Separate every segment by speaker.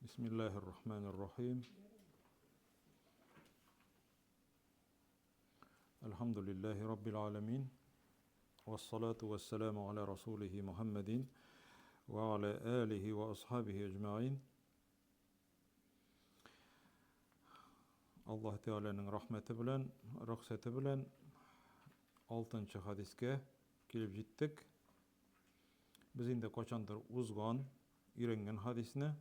Speaker 1: Бисмиллаһир рахманир рахим. Әлхәмдүлилләһи раббил аламин. Вассалату вассаламу аля расулихи Мухаммадин ва аля алихи ва асхабихи әҗмәгыйн. Аллаһ Тәгаләнең рәхмәте белән, рөхсәте белән алтынчы хадискә килеп җиттек. Без инде кайчандыр узган, өйрәнгән хадисне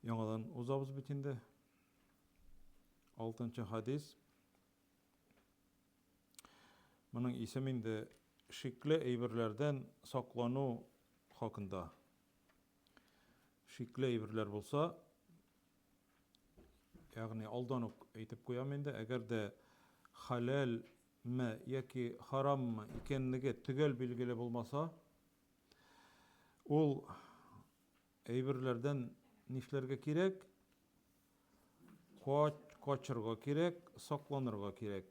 Speaker 1: яңадан узабыз бит инде. Алтынчы хадис. Моның исеме инде шикле әйберләрдән саклану хакында. Шикле әйберләр булса, ягъни алдан ук әйтеп куям инде, әгәр дә хәләлме яки хараммы икәнлеге төгәл билгеле булмаса, ул әйберләрдән нишләргә кирәк? Качырга кирәк, сакланырга кирәк.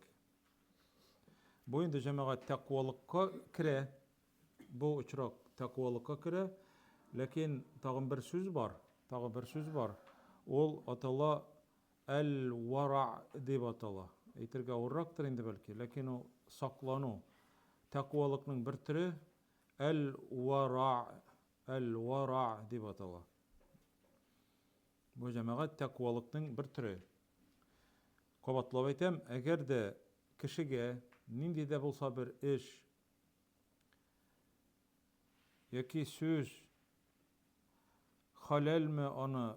Speaker 1: Бу инде җәмәгать тәкъвалыкка керә. Бу очрак тәкъвалыкка керә. Ләкин тагын бер сүз бар, тагы бер сүз бар. Ул атала әл-вара дип атала. Әйтергә авыррактыр инде бәлки, ләкин ул саклану. Тәкъвалыкның бер төре әл-вара, әл-вара дип атала. Бу җәмәгать тәкъвалыкның бер төре. Кабатлап әйтәм, әгәр дә кешегә нинди дә булса бер эш Яки сүз хәләлме аны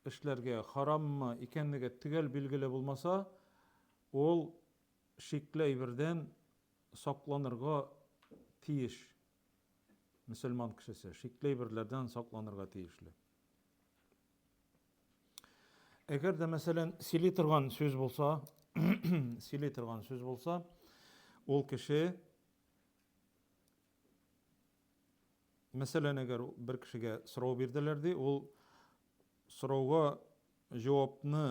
Speaker 1: эшләргә, хараммы икәнлеге төгәл билгеле булмаса, ул шикле әйбердән сакланырга тиеш. Мөселман кешесе шикле әйберләрдән сакланырга тиешле. Әгәр дә, мәсәлән, сөйли торган сүз булса, сөйли торган сүз булса, ул кеше Мәсәлән, әгәр бер кешегә сорау бирделәр ди, ул сорауга җавапны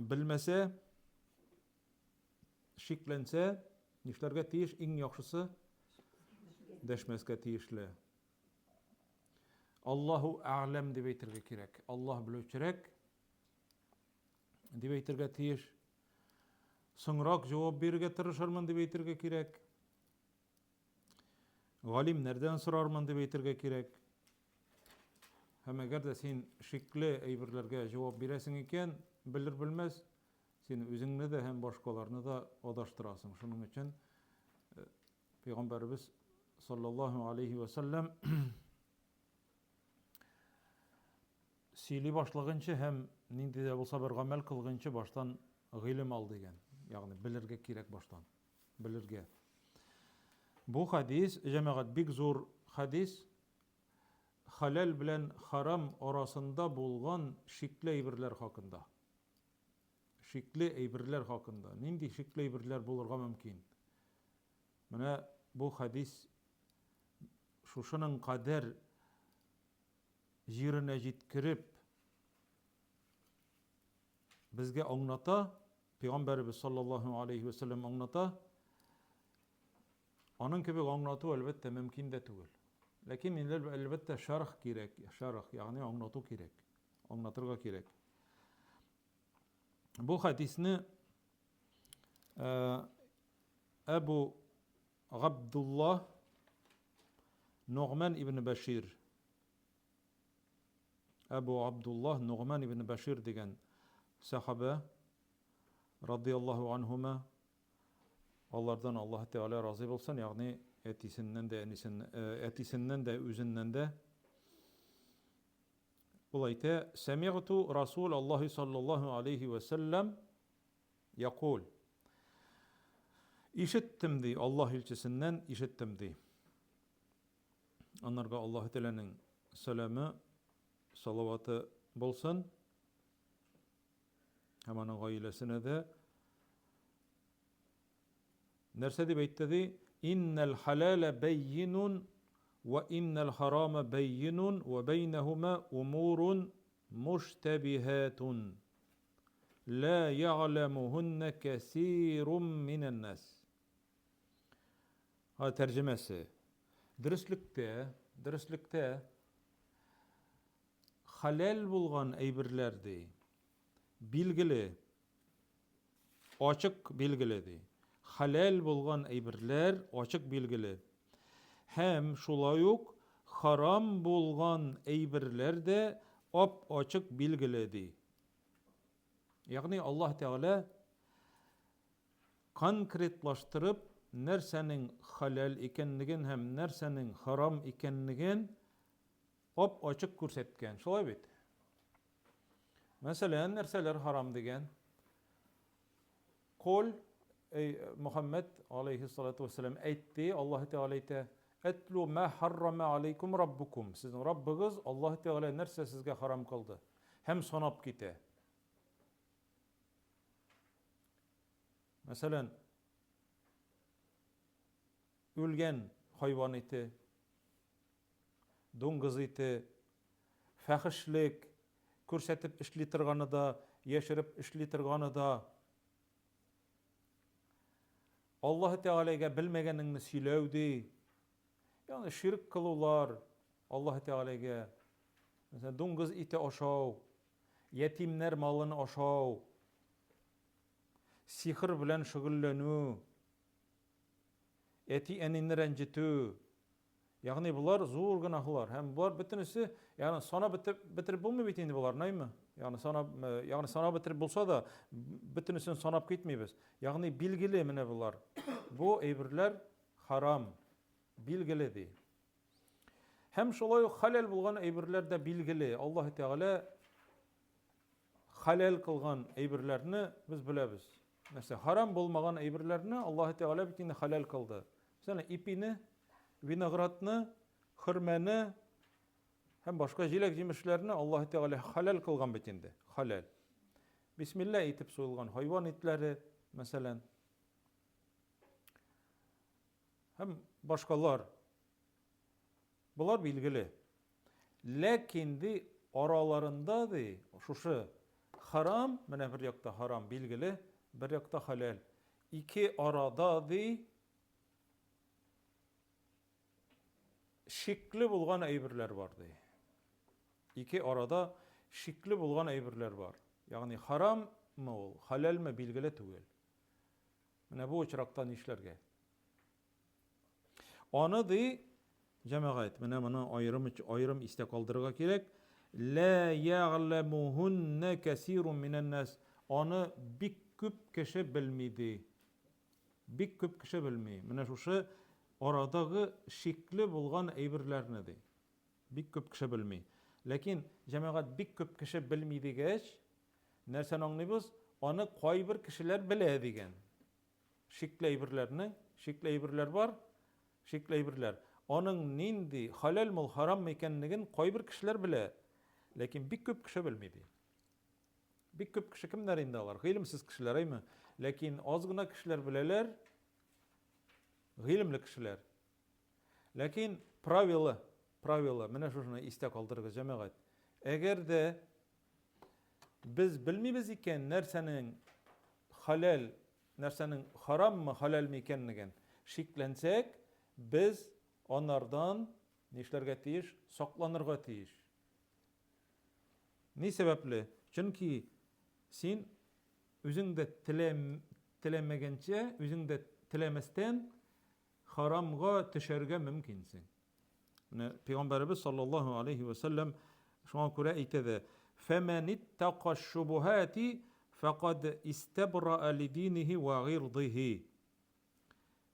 Speaker 1: белмәсә, шикләнсә, нишләргә тиеш? Иң яхшысы дәшмәскә тиешле. Аллаһу әгъләм дип әйтергә кирәк. Аллаһ белүчерәк дип әйтергә тиеш. Соңрак җавап бирергә тырышырмын дип әйтергә кирәк. Галимнәрдән сорармын дип әйтергә кирәк. Һәм әгәр дә син шикле әйберләргә җавап бирәсең икән, белер-белмәс, син үзеңне дә һәм башкаларны да адаштырасың. Шуның өчен э, Пәйгамбәребез саллаллаһу алейхи ва саллям сөйли башлаганчы һәм нинди дә булса бер гамәл кылганчы баштан гыйлем ал дигән. Ягъни белергә кирәк баштан. Белергә. Бу хадис, җәмәгать, бик зур хадис. Хәләл белән харам арасында булган шикле әйберләр хакында. Шикле әйберләр хакында. Нинди шикле әйберләр булырга мөмкин? Менә бу хадис шушының кадәр җиренә җиткереп безгә аңлата, Пәйгамбәребез саллаллаһу алейхи ва сәлләм аңлата. Аның кебек аңлату әлбәттә мөмкин дә түгел. Ләкин инде әлбәттә шарх кирәк, шарх, ягъни аңлату кирәк. Аңлатырга кирәк. Бу хадисне Әбу Габдулла Нугман ибн Бәшир Әбу Абдуллаһ Нугман ибн Бәшир дигән сәхабә радияллаһу анһума алардан Аллаһ Тәгалә разый булсын, ягъни әтисеннән дә, әнисеннән, э, әтисеннән дә, үзеннән дә. Ул әйтә: "Сәмигъту Расул Аллаһи саллаллаһу алейхи ва сәлләм якул". Ишеттем ди, Аллаһ илчесеннән ишеттем ди. Анарга Аллаһ Тәгаләнең сәламе, салаваты булсын. Һәм аның гаиләсенә дә. Нәрсә дип әйтте ди? Иннәл халәлә бәйинун ва иннәл харама бәйинун ва бәйнәһума умурун муштәбиһәтун. Ла я'ләмуһунна кәсирум минән нас. Ха, тәрҗемәсе. Дөреслектә, дөреслектә. Хәләл булган әйберләр, ди, билгеле, ачык билгеле, ди. Хәләл булган әйберләр ачык билгеле. Һәм шулай ук харам булган әйберләр дә ап-ачык билгеле, ди. Ягъни Аллаһ Тәгалә конкретлаштырып, нәрсәнең хәләл икәнлеген һәм нәрсәнең харам икәнлеген ап-ачык күрсәткән. Шулай бит? Мәсәлән, нәрсәләр харам дигән? Кол, эй, Мөхәммәд алейхиссалату вассалам әйтте, Аллаһ Тәгалә әйтә, Әтлу ма харрама алейкум раббукум. Сезнең Раббыгыз Аллаһ Тәгалә нәрсә сезгә харам кылды? Һәм санап китә. Мәсәлән, үлгән хайван ите, дуңгыз ите, фәхешлек, күрсәтеп эшли торганы да, яшереп эшли торганы да. Аллаһ Тәгаләгә белмәгәнеңне сөйләү ди. Ягъни ширк кылулар Аллаһ Тәгаләгә. Мәсәлән, дуңгыз ите ашау, ятимнәр малын ашау, сихер белән шөгыльләнү, әти-әнине рәнҗетү. Ягъни болар зур гөнаһлар һәм болар бөтенесе, ягъни санап бетереп, бетереп булмый бит инде боларны, әйме? Ягъни санап, э, ягъни санап бетереп булса да, бөтенесен санап китмибез. Ягъни билгеле менә болар. Бу әйберләр харам, билгеле ди. Һәм шулай ук хәләл булган әйберләр дә билгеле. Аллаһ Тәгалә хәләл кылган әйберләрне без беләбез. Нәрсә, харам булмаган әйберләрне Аллаһ Тәгалә бит инде хәләл кылды. Мәсәлән, ипине, виноградны, хөрмәне һәм башка җиләк-җимешләрне Аллаһ Тәгалә хәләл кылган бит инде. Хәләл. Бисмилла әйтеп суелган хайван итләре, мәсәлән. Һәм башкалар. Болар билгеле. Ләкин ди араларында ди шушы харам, менә бер якта харам билгеле, бер якта хәләл. Ике арада ди шикле булган әйберләр бар ди. Ике арада шикле булган әйберләр бар. Ягъни хараммы ул, хәләлме билгеле түгел. Менә бу очракта нишләргә? Аны ди, җәмәгать, менә моны аерым аерым истә калдырырга кирәк. Ла я'ламуһунна кәсирун минән нас. Аны бик күп кеше белми ди. Бик күп кеше белми. Менә шушы арадагы шикле булган әйберләрне ди. Бик күп кеше белми. Ләкин җәмәгать бик күп кеше белми дигәч, нәрсәне аңлыйбыз? Аны кайбер кешеләр белә дигән. Шикле әйберләрне, шикле әйберләр бар, шикле әйберләр. Аның нинди хәләлме ул, хараммы икәнлеген кайбер кешеләр белә, ләкин бик күп кеше белми ди. Бик күп кеше кемнәр инде алар? Гыйлемсез кешеләр, әйме? Ләкин аз гына кешеләр беләләр, гыйлемле кешеләр. Ләкин правило, правило, менә шушыны истә калдырыгыз, җәмәгать. Әгәр дә Без белмибез икән, нәрсәнең хәләл, нәрсәнең хараммы, хәләлме икәнлеген. Шикләнсәк, без анардан нишләргә тиеш? Сакланырга тиеш. Ни сәбәпле? Чөнки син үзең дә теләм, теләмәгәнчә, үзең дә теләмәстән харамга төшәргә мөмкинсең. Менә пәйгамбәребез саллаллаһу алейхи ва сәлләм шуңа күрә әйтә дә: "Фәмән иттака шубухати факад истабраа лидинихи ва гирдихи."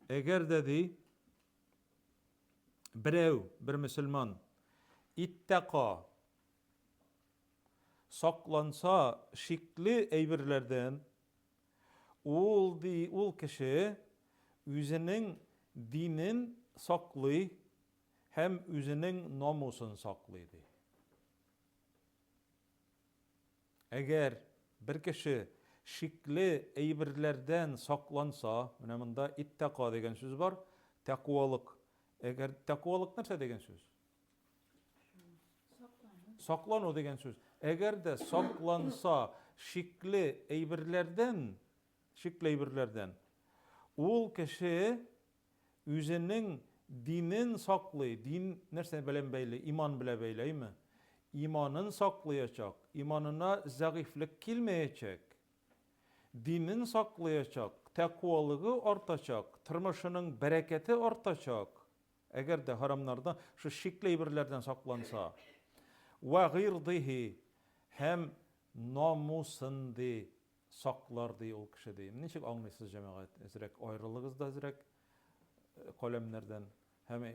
Speaker 1: Әгәр дә ди берәү, бер мөселман иттака сакланса шикле әйберләрдән, Ул, ди, ул кеше үзенең динен саклый һәм үзенең намусын саклый, ди. Әгәр бер кеше шикле әйберләрдән сакланса, менә монда иттака дигән сүз бар, тәкъвалык. Әгәр тәкъвалык нәрсә дигән сүз? Саклану дигән сүз. Әгәр дә сакланса шикле әйберләрдән, шикле әйберләрдән, ул кеше үзенең динен саклый. Дин нәрсә белән бәйле? Иман белән бәйле, әйме? Иманын саклыячак, иманына зәгыйфьлек килмәячәк, динен саклыячак, тәкъвалыгы артачак, тормышының бәрәкәте артачак, әгәр дә харамнардан, шу шикле әйберләрдән сакланса. Вә гыйрдыһи, һәм намусын, ди, саклар, ди ул кеше, ди. Ничек аңлыйсыз, җәмәгать? Әзрәк аерылыгыз да әзрәк каләмнәрдән. Һәм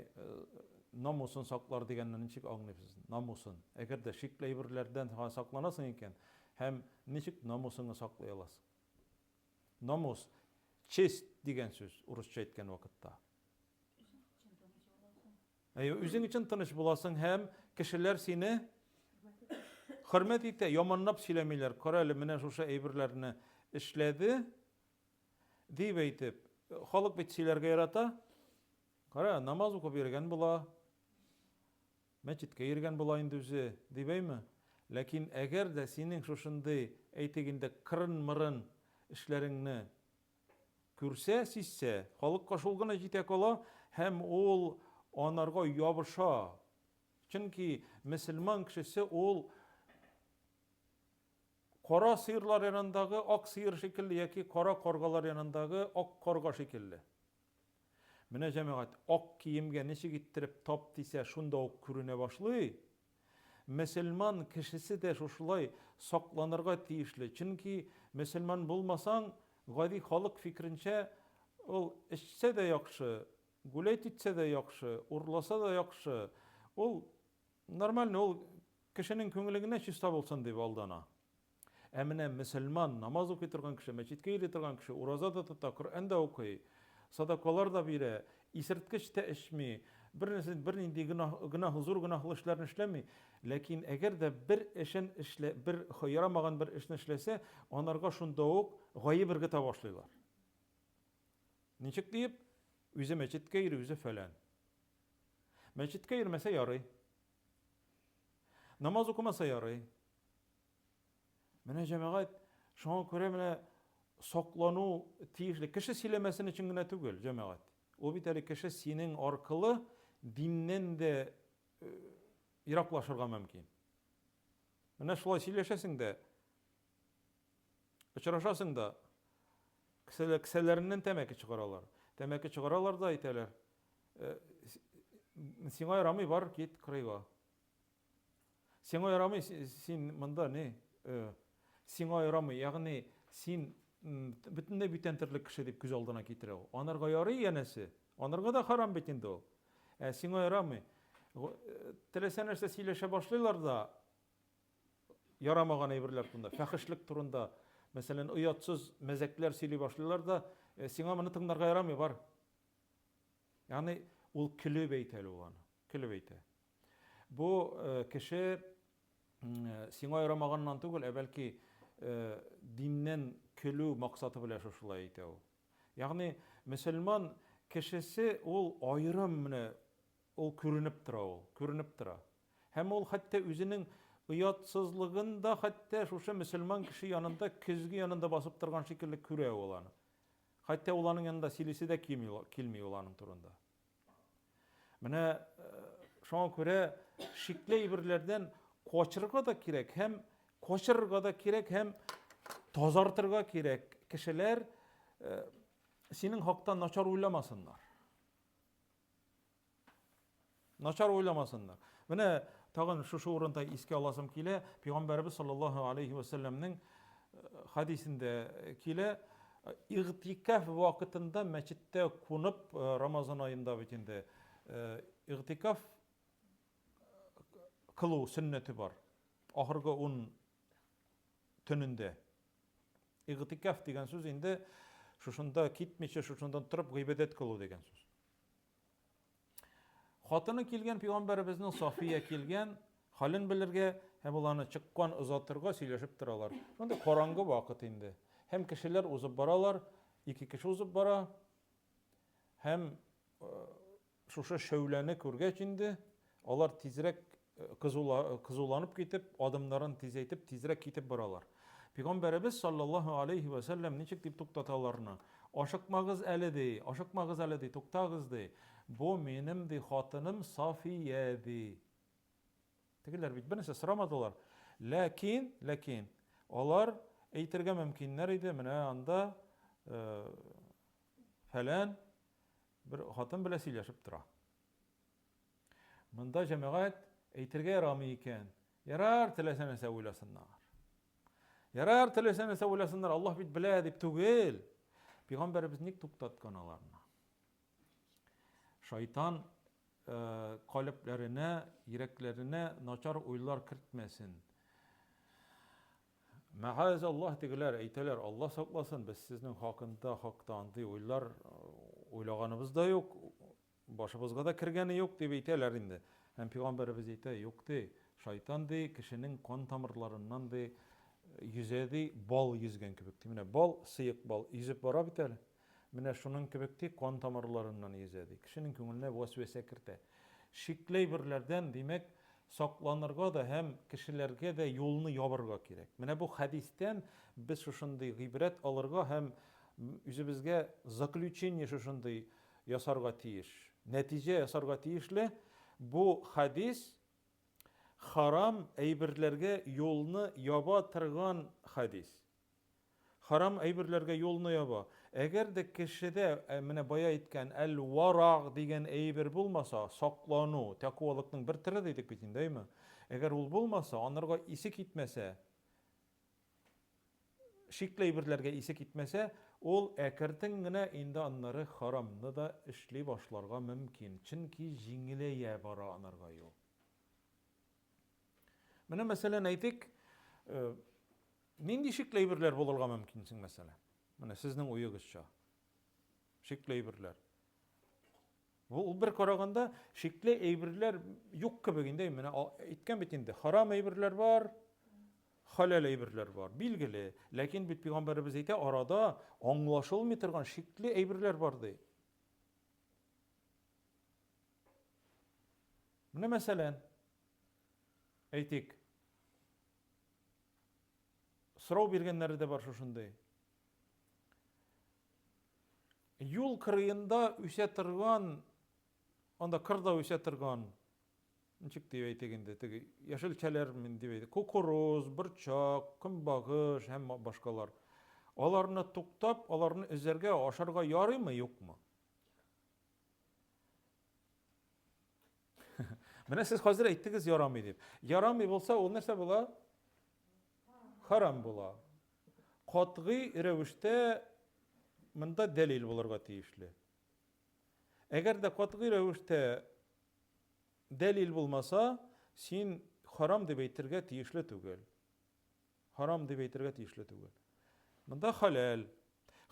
Speaker 1: намусын саклар дигәнне ничек аңлыйсыз? Намусын. Әгәр дә шикле әйберләрдән сакланасың икән, һәм ничек намусыңны саклый аласың? Намус, честь дигән сүз урысча әйткән вакытта. Әйе, үзең өчен тыныч буласың һәм кешеләр сине хөрмәт итә, яманлап сөйләмиләр. Кара әле, менә шушы әйберләрне эшләде дип әйтеп, халык бит сөйләргә ярата. Кара, намаз укып йөргән була, мәчеткә йөргән була инде үзе, дип әйме? Ләкин әгәр дә синең шушындый, әйтик инде, кырын-мырын эшләреңне күрсә, сизсә, халыкка шул гына җитә кала һәм ул анарга ябыша. Чөнки мөселман кешесе ул кара сыерлар янындагы ак сыер шикелле яки кара каргалар янындагы ак карга шикелле. Менә җәмәгать, ак киемгә ничек иттереп тап тисә, шунда ук күренә башлый. Мөселман кешесе дә шушылай сакланырга тиешле. Чөнки мөселман булмасаң, гади халык фикеренчә, ул эчсә дә яхшы, гулять итсә дә яхшы, урласа да яхшы. Ул нормально, ул кешенең күңеле генә чиста булсын дип алдана. Ә менә мөселман, намаз укый торган кеше, мәчеткә йөри торган кеше, ураза да тота, Коръән дә укый, садакалар да бирә, исерткеч тә эчми, бер нәрсә, бернинди гөнаһ, гөнаһ, зур гөнаһлы эшләрне эшләми. Ләкин әгәр дә бер эшен эшлә, бер ярамаган бер эшне эшләсә, анарга шунда ук гаеп ыргыта башлыйлар. Ничек диеп? Үзе мәчеткә йөри, үзе фәлән. Мәчеткә йөрмәсә ярый. Намаз укымаса ярый. Менә җәмәгать, шуңа күрә менә саклану тиешле. Кеше сөйләмәсен өчен генә түгел, җәмәгать. Ул бит әле кеше синең аркылы диннән дә э, ераклашырга мөмкин. Менә шулай сөйләшәсең дә, очрашасың да, кесәләреннән тәмәке чыгаралар. Тәмәке чыгаралар да әйтәләр, э, сиңа ярамый, бар, кит кырыйга. Сиңа ярамый, син монда ни? Э, сиңа ярамый, ягъни син бөтенләй бүтән төрле кеше дип күз алдына китерә ул. Анарга ярый янәсе. Анарга да харам бит инде ул. Ә сиңа ярамый. Э, теләсә нәрсә сөйләшә башлыйлар да, ярамаган әйберләр турында, фәхешлек турында, мәсәлән, оятсыз мәзәкләр сөйли башлыйлар да, э, сиңа моны тыңларга ярамый, бар. Ягъни ул көлеп әйтә әле ул аны, көлеп әйтә. Бу э, кеше э, сиңа ярамаганнан түгел, ә бәлки э, диннән көлү максаты белән шушылай әйтә ул. Ягъни мөселман кешесе ул аерым менә ул күренеп тора ул, күренеп тора. Һәм ул хәтта үзенең оятсызлыгын да хәтта шушы мөселман кеше янында көзге янында басып торган шикелле күрә ул аны. Хәтта ул аның янында сөйлисе дә килми ул аның турында. Менә э, шуңа күрә шикле әйберләрдән качырга да кирәк һәм качырырга да кирәк һәм тазартырга кирәк. Кешеләр э, синең хакта начар уйламасыннар. Начар уйламасыннар. Менә тагын шушы урында искә аласым килә. Пәйгамбәребез саллаллаһу алейхи ва сәлләмнең э, хадисендә килә. Игътикаф вакытында мәчеттә кунып, э, Рамазан аенда бит инде, э, игътикаф кылу сөннәте бар. Ахыргы 10 төнендә. Игътикаф дигән сүз инде шушында китмичә, шушындан торып гыйбадәт кылу дигән сүз. Хатыны килгән пәйгамбәребезнең Сафия килгән, хәлен белергә һәм ул аны чыккан озатырга сөйләшеп торалар. Шундый караңгы вакыт инде. Һәм кешеләр узып баралар, ике кеше узып бара. Һәм э, шушы шәүләне күргәч инде, алар тизрәк кызуланып китеп, адымнарын тизәйтеп, тизрәк китеп баралар. Пәйгамбәребез саллаллаһу алейһи вә сәлләм ничек дип туктата аларны? Ашыкмагыз әле ди, ашыкмагыз әле ди, туктагыз ди. Бу минем ди хатыным Сафия ди. Тегеләр бит бернәрсә сорамадылар. Ләкин, ләкин алар әйтергә мөмкиннәр иде, менә анда э, фәлән бер хатын белән сөйләшеп тора. Монда җәмәгать әйтергә ярамый икән. Ярар, теләсә нәрсә уйласыннар. Ярар, теләсә нәрсә уйласыннар, Аллаһ бит белә дип түгел. Пәйгамбәребез ник туктаткан аларны? Шайтан э, калебләренә, йөрәкләренә начар уйлар кертмәсен. Мәгаз Аллаһ тегеләр әйтәләр, Аллаһ сакласын, без сезнең хакында хакта андый уйлар э, уйлаганыбыз да юк, Башыбызга да кергәне юк, дип әйтәләр инде. Һәм пәйгамбәребез әйтә, юк, ди, шайтан, ди, кешенең кан тамырларыннан, ди, йөзә, ди, бал йөзгән кебек, ди. Менә бал, сыек бал йөзеп бара бит әле. Менә шуның кебек, ди, кан тамырларыннан йөзә, ди. Кешенең күңеленә вәсвәсә кертә. Шикле әйберләрдән, димәк, сакланырга да һәм кешеләргә дә юлны ябырга кирәк. Менә бу хәдистән без шушындый гыйбрәт алырга һәм үзебезгә заключение шушындый ясарга тиеш. Нәтиҗә ясарга тиешле бу хәдис харам әйберләргә юлны яба торган хәдис. Харам әйберләргә юлны яба. Әгәр дә кешедә ә, менә бая әйткән әл-вара дигән әйбер булмаса, саклану, тәкъвалыкның бер төре дидек бит инде, әйме? Әгәр ул булмаса, анарга исе китмәсә, шикле әйберләргә исе китмәсә, ул әкертен генә инде аннары харамны да эшли башларга мөмкин, чөнки җиңеләя бара анарга юл. Менә мәсәлән әйтик, э, нинди шикле әйберләр булырга мөмкин соң мәсәлән? Менә сезнең уегызча. Шикле әйберләр. Бу ул бер караганда шикле әйберләр юк кебек инде. Менә әйткән бит инде, харам әйберләр бар, хәләл әйберләр бар. Билгеле. Ләкин бит пәйгамбәребез әйтә, арада аңлашылмый торган шикле әйберләр бар ди. Менә мәсәлән, әйтик, сорау биргәннәре дә бар шушындый. Юл кырыенда үсә торган, анда кырда үсә торган, ничек дип әйтик инде, теге яшелчәләр мин дип әйтик, кукуруз, борчак, көнбагыш һәм башкалар. Аларны туктап, аларны өзәргә, ашарга ярыймы, юкмы? Менә сез хәзер әйттегез ярамый дип. Ярамый булса, ул нәрсә була? Харам була. Катгый рәвештә монда дәлил булырга тиешле. Әгәр дә катгый рәвештә дәлил булмаса, син харам дип әйтергә тиешле түгел. Харам дип әйтергә тиешле түгел. Монда халәл.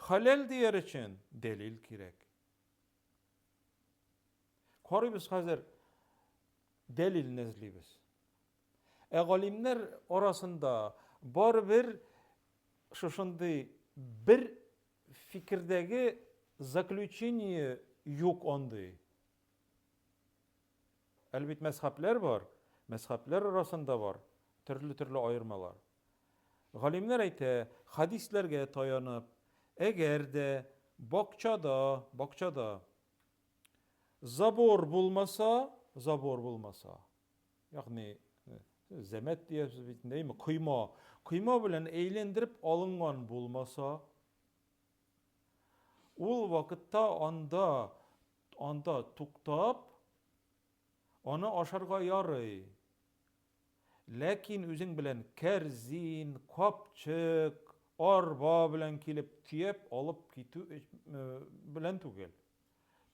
Speaker 1: Халәл дияр өчен дәлил кирәк. Карыйбыз хәзер дәлилне эзлибез. Ә галимнәр арасында барыбер шушындый бер фикердәге заключение юк андый. Әле бит мәзхәбләр бар, мәзхәбләр арасында бар төрле-төрле аермалар. Галимнәр әйтә, хәдисләргә таянып, әгәр дә бакчада, бакчада забор булмаса, забор булмаса, ягъни э, зәмәт диясез бит инде, әйме, койма, койма белән әйләндереп алынган булмаса, ул вакытта анда анда туктап, аны ашарга ярый. Ләкин үзең белән кәрзин, капчык, арба белән килеп төяп алып китү э, белән түгел.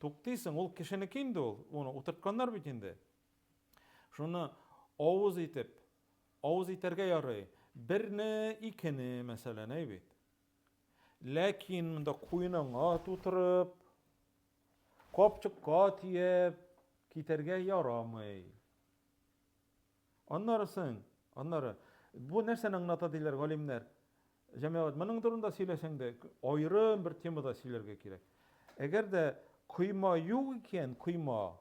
Speaker 1: Туктыйсың, ул кешенеке инде ул, оны утыртканнар бит инде. Шуны авыз итеп, авыз итәргә ярый. Берне, икене, мәсәлән, әй бит. Ләкин монда куеныңа тутырып, капчыкка төяп китәргә ярамый. Аннары соң, аннары, бу нәрсәне аңлата диләр галимнәр? Җәмәгать, моның турында сөйләсәң дә, аерым бер темада сөйләргә кирәк. Әгәр дә койма юк икән, койма,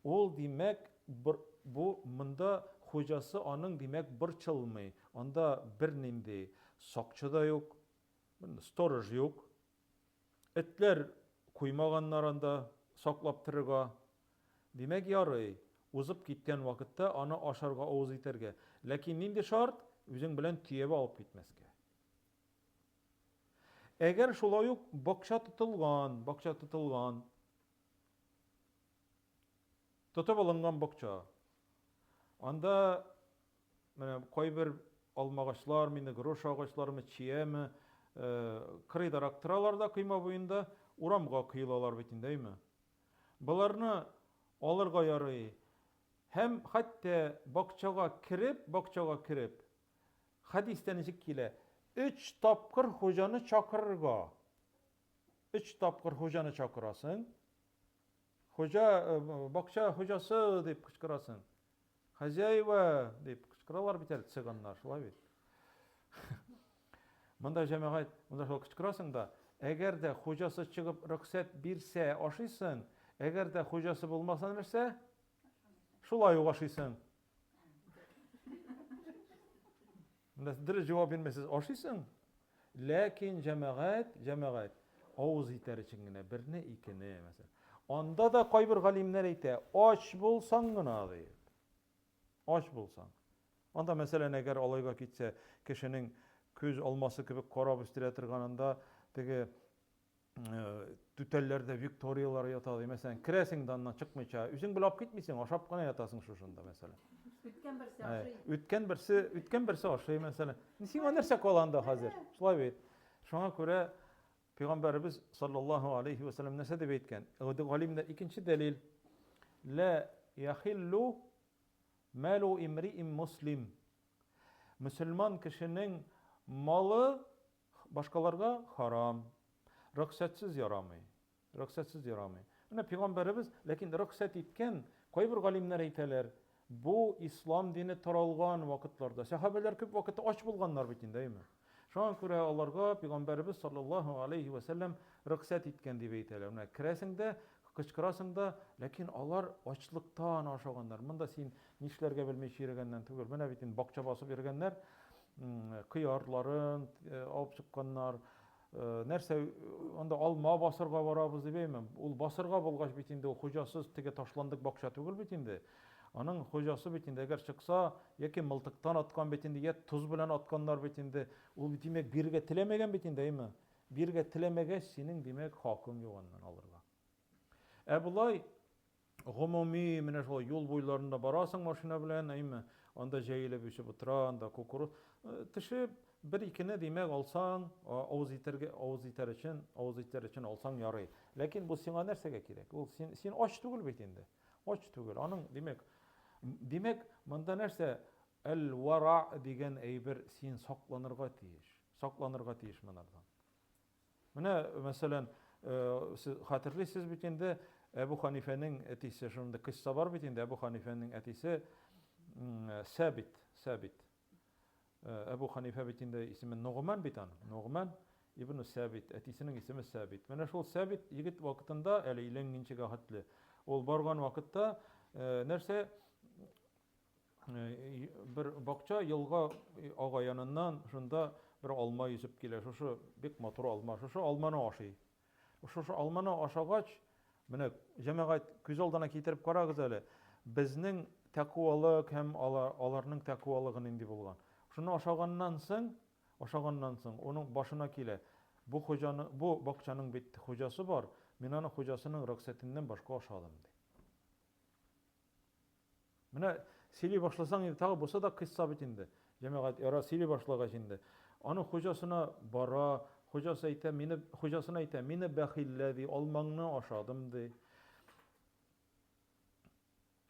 Speaker 1: ул димәк, бу монда хуҗасы аның димәк борчылмый. Анда бернинди сакчы да юк, сторож юк. Этләр куймаганнар анда саклап торырга. Димәк, ярый. Узып киткән вакытта аны ашарга авыз итәргә. Ләкин нинди шарт? Үзең белән төяп алып китмәскә. Әгәр шулай ук бакча тотылган, бакча тотылган, тотып алынган бакча. Анда менә кайбер алмагачлар, мине груша агачларымы, чияме, э, кырыйдарак торалар да койма буенда, урамга коелалар бит инде, әйме? Боларны алырга ярый. Һәм хәтта бакчага кереп, бакчага кереп, хәдистә ничек килә? Өч тапкыр хуҗаны чакырырга. Өч тапкыр хуҗаны чакырасың. Хуҗа, э, бакча хуҗасы дип кычкырасың. Хозяева дип кычкыралар бит әле цыганнар, шулай бит. Монда җәмәгать, монда шул кычкырасың да, әгәр дә хуҗасы чыгып рөхсәт бирсә, ашыйсың, әгәр дә хуҗасы булмаса нәрсә? Шулай ук ашыйсың. Монда дөрес җавап бирмәсез, ашыйсың. Ләкин җәмәгать, җәмәгать авыз итәр өчен генә берне, икене, мәсәлән. Анда да кайбер галимнәр әйтә, ач булсаң гына дип. Ач булсаң. Анда, мәсәлән, әгәр алайга китсә, кешенең күз алмасы кебек карап үстерә торганында теге түтәлләрдә викторияләр ята ди, мәсәлән, керәсең дә аннан чыкмыйча, үзең белән алып китмисең, ашап кына ятасың шушында, мәсәлән.
Speaker 2: Үткән берсе ашый.
Speaker 1: Үткән берсе, үткән берсе ашый, мәсәлән. Сиңа нәрсә кала анда хәзер? Шулай бит. Шуңа күрә Пәйгамбәребез саллаллаһу алейхи ва саллям нәрсә дип әйткән? Галимнәр икенче дәлил. Ла яхиллу малу имриин муслим. Мөселман кешенең малы башкаларга харам. Рөхсәтсез ярамый. Рөхсәтсез ярамый. Менә пәйгамбәребез, ләкин рөхсәт иткән, кайбер галимнәр әйтәләр, бу ислам дине таралган вакытларда. Сәхабәләр күп вакытта ач булганнар бит инде, әйме? Шуңа күрә аларга пәйгамбәребез саллаллаһу алейхи ва сәлләм рөхсәт иткән дип әйтәләр. Менә керәсең дә, кычкырасың да, ләкин алар ачлыктан ашаганнар. Монда син нишләргә белмичә йөргәннән түгел. Менә бит инде бакча басып йөргәннәр, кыярларын алып чыкканнар, Нәрсә, анда алма басырга барабыз дип әйме? Ул басырга булгач бит инде ул хуҗасыз теге ташландык бакча түгел бит инде. Аның хуҗасы бит инде әгәр чыкса, яки мылтыктан аткан бит инде, я тоз белән атканнар бит инде. Ул бит димәк бирергә теләмәгән бит инде, әйме? Бирергә теләмәгәч, синең димәк хакың юк аннан алырга. Ә болай Гомуми, менә шулай юл буйларында барасың машина белән, әйме, анда җәелеп үсеп утыра, анда кукуруз. Э, төшеп, бер икене димәк алсаң, авыз итәргә, авыз итәр өчен, авыз итәр өчен алсаң ярый. Ләкин бу сиңа нәрсәгә кирәк? Ул син, син ач түгел бит инде. Ач түгел. Аның, димәк, димәк, монда нәрсә? Әл-вара дигән әйбер син сакланырга тиеш. Сакланырга тиеш монардан. Менә, мәсәлән, сез хәтерлисез бит инде, Әбу Ханифәнең әтисе, шундый кысса бар бит инде, Әбу Ханифәнең әтисе Сәбит, Сәбит. Әбу Ханифә бит инде исеме Ногман бит аның, Ногман ибн Сәбит, әтисенең исеме Сәбит. Менә шул Сәбит егет вакытында, әле өйләнгәнчегә хәтле, ул барган вакытта нәрсә бер бакча елга ага яныннан шунда бер алма йөзеп килә. Шушы бик матур алма. Шушы алманы ашый. Шушы алманы ашагач, менә җәмәгать күз алдына китереп карагыз әле. Безнең тәкъвалык һәм алар, аларның тәкъвалыгы нинди булган. Шуны ашаганнан соң, ашаганнан соң уның башына килә. Бу хуҗаны, бу бакчаның бит хуҗасы бар. Мин аны хуҗасының рөхсәтеннән башка ашадым ди. Менә сөйли башласаң инде тагы бусы да кыйсса бит инде. Җәмәгать яра сөйли башлагач инде. Аның хуҗасына бара, хуҗасы әйтә, мине хуҗасына әйтә, мине бәхиллә ди, алмаңны ашадым ди.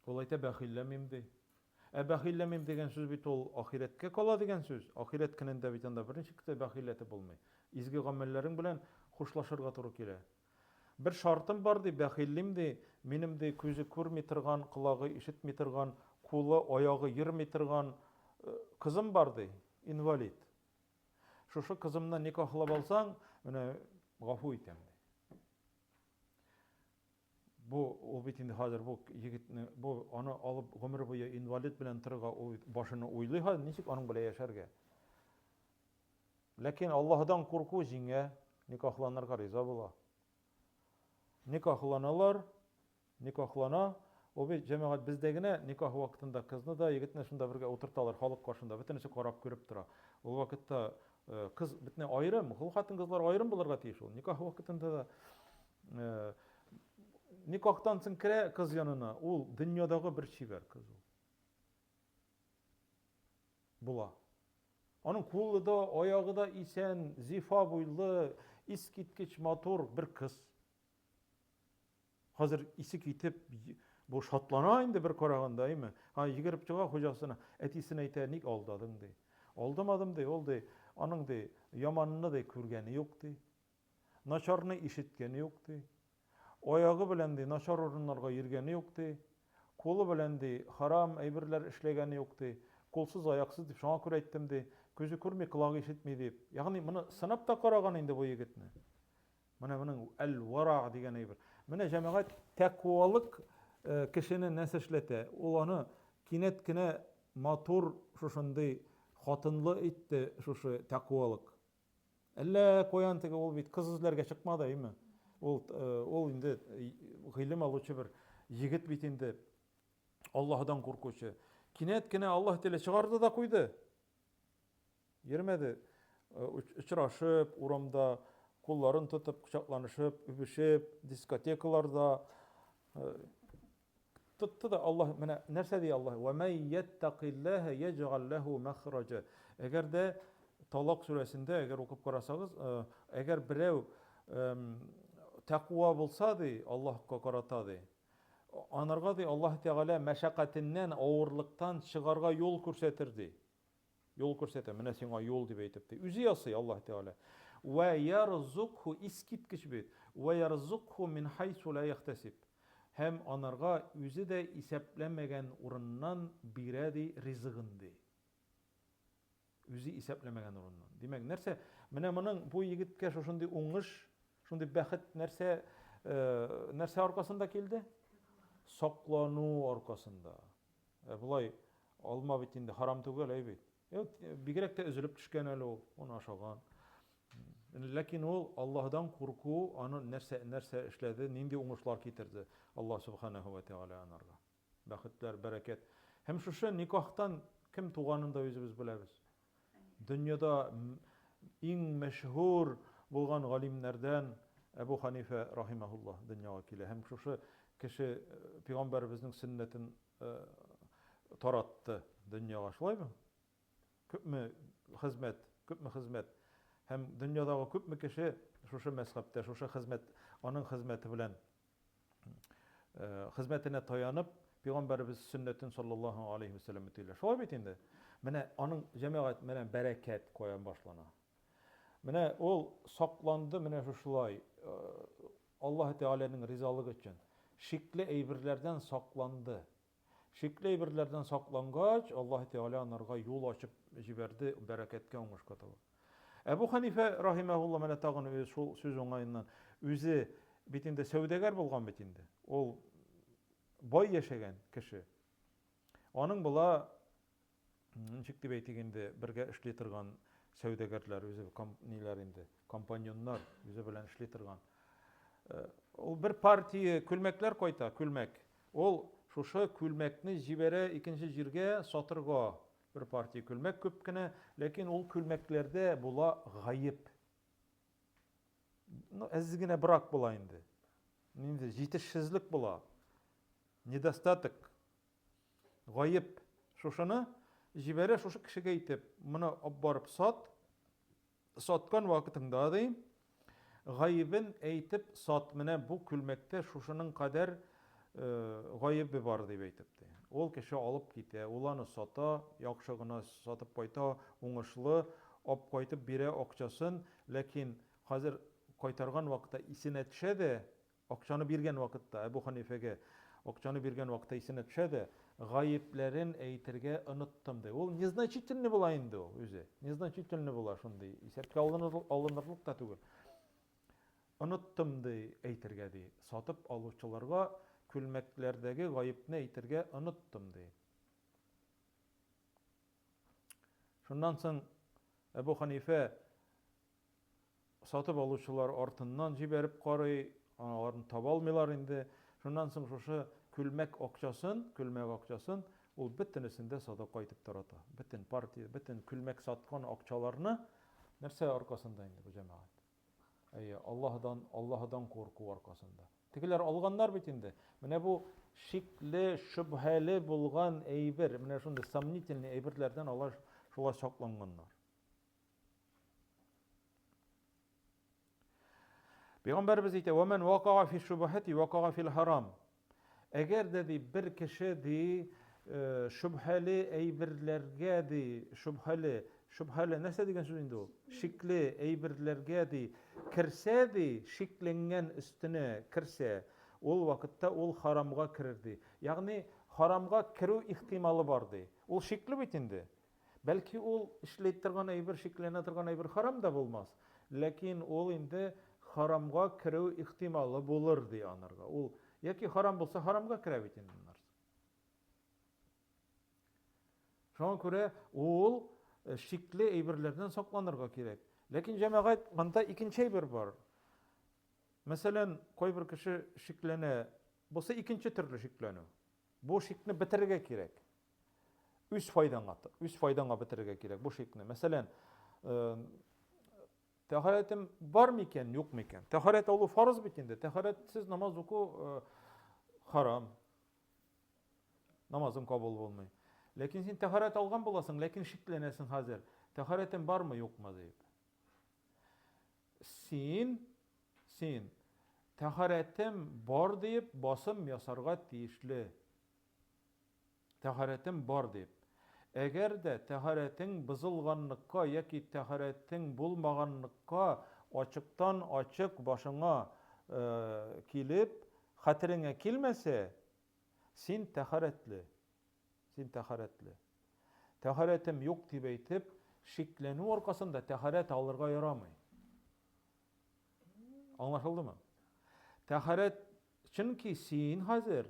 Speaker 1: Ул әйтә, бәхилләмим ди. Ә бәхилләмим дигән сүз бит ул ахирәткә кала дигән сүз. Ахирәт көнендә бит анда берничек тә бәхилләтеп булмый. Изге гамәлләрең белән хушлашырга туры килә. Бер шартым бар, ди, бәхиллим, ди, минем, ди, күзе күрми торган, колагы ишетми торган, кулы, аягы йөрми торган кызым бар, ди, инвалид. Шушы кызымны никахлап алсаң, менә гафу итәм, ди. Бу ул бит инде хәзер бу егетне, бу аны алып гомер буе инвалид белән торырга ул бит башына уйлый хәзер, ничек аның белән яшәргә? Ләкин Аллаһыдан курку җиңә, никахланырга риза була. Никахланалар, никахлана. Ул бит, җәмәгать, бездә генә никах вакытында кызны да, егетне шунда бергә утырталар, халык каршында, бөтенесе карап күреп тора. Ул вакытта э, кыз бөтенләй аерым, ул хатын-кызлар аерым булырга тиеш ул. Никах вакытында да э, никахтан соң керә кыз янына, ул дөньядагы бер чибәр кыз ул. Була. Аның кулы да, аягы да исән, зифа буйлы, искиткеч матур бер кыз. Хәзер исе китеп, бу шатлана инде бер караганда, әйме? Ха, йөгереп чыга хуҗасына, әтисенә әйтә, ник алдадың, ди. Алдамадым, ди, ул, ди, аның, ди, яманны, ди, күргәне юк, ди. Начарны ишеткәне юк, ди. Аягы белән, ди, начар урыннарга йөргәне юк, ди. Кулы белән, ди, харам әйберләр эшләгәне юк, ди. Кулсыз, аяксыз дип шуңа күрә әйттем, ди. Күзе күрми, колагы ишетми, дип. Ягъни моны сынап та караган инде бу егетне. Менә моның әл-вара дигән әйбер. Менә җәмәгать тәкъвалык э, кешене нәрсә эшләтә? Ул аны кинәт кенә матур шушындый хатынлы итте шушы тәкъвалык. Әллә каян теге ул бит кыз эзләргә чыкмады, әйме? Ул э, ул инде э, гыйлем алучы бер егет бит инде. Аллаһыдан куркучы. Кинәт кенә Аллаһ теле чыгарды да куйды. Йөрмәде. Очрашып, урамда кулларын тотып, кочакланышып, үбешеп, дискотекаларда тотты да Аллаһ менә нәрсә ди Аллаһ? Ва май яттакиллаһа яҗгал лаху махраҗа. Әгәр дә Талак сүрәсендә, әгәр укып карасагыз, әгәр берәү тәкъва булса ди, Аллаһка карата ди. Анарга ди Аллаһ Тәгалә мәшәкатеннән, авырлыктан чыгарга юл күрсәтер ди. Юл күрсәтә, менә сиңа юл дип әйтеп ди. Үзе ясый Аллаһ Тәгалә. Вә ярзукху искиткеч бит. Вә ярзукху мин хайсу ла яхтасиб. Һәм анарга үзе дә исәпләмәгән урыннан бирә ди ризыгын ди. Үзе исәпләмәгән урыннан. Димәк, нәрсә? Менә моның бу егеткә шушындый уңыш, шундый бәхет нәрсә э, нәрсә аркасында килде? Саклану аркасында. Ә болай алма бит инде харам түгел, әй бит. Бигрәк тә өзелеп төшкән әле ул, оны ашаган. Ләкин ул Аллаһдан курку аны нәрсә нәрсә эшләде, нинди уңышлар китерде Аллаһ субханаһу ва тәгалә анарга. Бәхетләр, бәрәкәт. Һәм шушы никахтан кем туганын да үзебез беләбез. Дөньяда иң мәшһүр булган галимнәрдән Әбу Ханифә рахимаһуллаһ дөньяга килә һәм шушы кеше э, пәйгамбәребезнең сөннәтен э, таратты дөньяга, шулаймы? Күпме хезмәт, күпме хезмәт. Һәм дөньядагы күпме кеше шушы мәзхәбтә, шушы хезмәт, аның хезмәте белән Э, хезмәтенә таянып, пәйгамбәребез сөннәтен саллаллаһу алейхи вәсәлләм үтиләр. Шулай бит инде. Менә аның җәмәгать менә бәрәкәт каян башлана. Менә ул сакланды менә шушылай э, Аллаһ Тәгаләнең ризалыгы өчен. Шикле әйберләрдән сакланды. Шикле әйберләрдән саклангач, Аллаһ Тәгалә анарга юл ачып җибәрде, бәрәкәткә, уңышка таба. Әбу Ханифә рахимәһулла менә тагын шул сүз уңаеннан үзе бит инде сәүдәгәр булган бит инде. Ул бай яшәгән кеше. Аның була ничек дип әйтик инде, бергә эшли торган сәүдәгәрләр, үзе ниләр инде, компаньоннар үзе белән эшли торган. Э, ул бер партия күлмәкләр кайта, күлмәк. Ул шушы күлмәкне җибәрә икенче җиргә сатырга. Бер партия күлмәк күп кенә, ләкин ул күлмәкләрдә була гаеп. Ну, әз генә брак була инде. Инде җитешсезлек була. Недостаток. Гаеп. Шушыны җибәрә шушы кешегә әйтеп, моны алып барып сат, саткан вакытыңда ди, гаебен әйтеп сат, менә бу күлмәктә шушының кадәр э, гаебе бар дип әйтеп ди. Ул кеше алып китә, ул аны сата, яхшы гына сатып кайта, уңышлы, алып кайтып бирә акчасын, ләкин хәзер кайтарган вакытта исенә төшә дә, Акчаны биргән вакытта, Әбү Хәнифәгә акчаны биргән вакытта исенә төшә дә, гаепләрен әйтергә оныттым, ди. Ул незначительный була инде ул үзе. Незначительный була шундый. Исәпкә алынырлык та түгел. Оныттым, ди, әйтергә, ди. Сатып алучыларга күлмәкләрдәге гаепне әйтергә оныттым, ди. Шуннан соң Әбү Хәнифә Сатып алучылар артыннан җибәреп карый, аларны таба алмыйлар инде. Шуннан соң шушы күлмәк акчасын, күлмәк акчасын ул бөтенесен дә садака итеп тарата. Бөтен партия, бөтен күлмәк саткан акчаларны нәрсә аркасында инде бу җәмәгать? Әйе, Аллаһыдан, Аллаһыдан курку аркасында. Тегеләр алганнар бит инде. Менә бу шикле, шөбһәле булган әйбер, менә шундый сомнительный әйберләрдән алар шулай сакланганнар. Пәйгамбәребез әйтә, "Ва ман вакага фи шубахати вакага фил харам." Әгәр дә ди бер кеше ди э, шөбһәле әйберләргә ди, шөбһәле, шөбһәле нәрсә дигән сүз инде ул? Шикле әйберләргә ди керсә ди, шикләнгән өстенә керсә, ул вакытта ул харамга керер ди. Ягъни харамга керү ихтималы бар ди. Ул шикле бит инде. Бәлки ул эшли торган әйбер, шикләнә торган әйбер харам да булмас, ләкин ул инде харамга керү ихтималы булыр ди анарга. Ул яки харам булса харамга керә бит инде нәрсә. Шуңа күрә ул э, шикле әйберләрдән сакланырга кирәк. Ләкин җәмәгать монда икенче әйбер бар. Мәсәлән, кайбер кеше шикләнә. Бусы икенче төрле шикләнү. Бу шикне бетерергә кирәк. Үз файдаңа, үз файдаңа бетерергә кирәк бу шикне. Мәсәлән, э, тәһарәтем бар микән, юк микән? Тәһарәт алу фарыз бит инде. Тәһарәтсез намаз уку э, харам. Намазың кабул булмый. Ләкин син тәһарәт алган буласың, ләкин шикләнәсең хәзер. Тәһарәтем бармы, юкмы дип. Син, син тәһарәтем бар диеп басым ясарга тиешле. Тәһарәтем бар дип. Әгәр дә тәһарәтең бозылганлыкка яки тәһарәтең булмаганлыкка ачыктан-ачык башыңа килеп, хәтереңә килмәсә, син тәһарәтле. Син тәһарәтле. Тәһарәтем юк дип әйтеп, шикләнү аркасында тәһарәт алырга ярамый. Аңлашылдымы? Тәһарәт, чөнки син хәзер